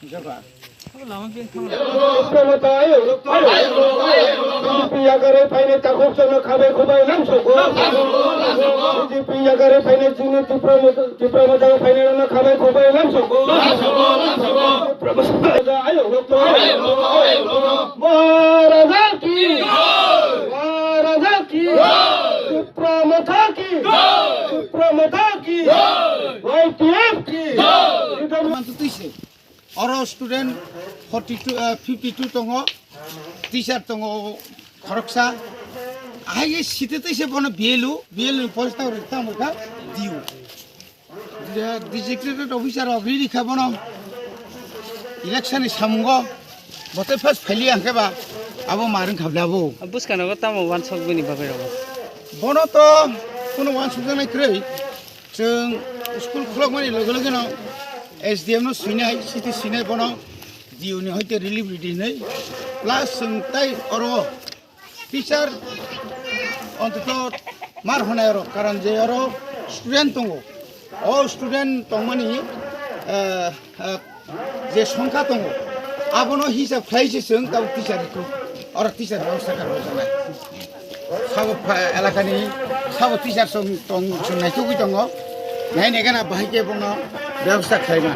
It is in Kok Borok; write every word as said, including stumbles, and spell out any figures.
Bijepi yakarwi phainai takhuk chwngno khabai khubai lamsogo. Bijepi yakarwi phainai chini Tipra motha, Tipra motha phainai rokno khabai khubai lamsogo. Tipra motha ayok rokno. Maharaja ki. Maharaja ki. Tipra motha ki. Tipra motha ki. Y T F ki. Mantu twi se. Oro student forty two, eh, fifty two tongo, teacher tongo khoroksa. Hai site twi se bono B L O, B L O ni post tang tang kha D O. Je designated officer rok riri kha bono election ni samungo bote first faili ang khe ba abo marung khabla bo. Buskano tamo wansok bini bagwi rogo. Bono to kuno wansok janai kwrwi. Chwng school khulokmani loge loge no S D M no swinai, city swinai bono D O ni hoite relief ridi hinwi. Plus chwng tai oro teacher ontoto mar honai oro, karon je oro student tongo. O student tongmani, eh, eh, je songkha tongo, abono hisab khlai se chwng tabuk teacher rikhu, oro teacher bebosta kha rwjaknai. Sabo pha-, elakani sabo teacher song tong, chwng naitugwi tongo, nainai gana bahai khe bono bebosta khlaima.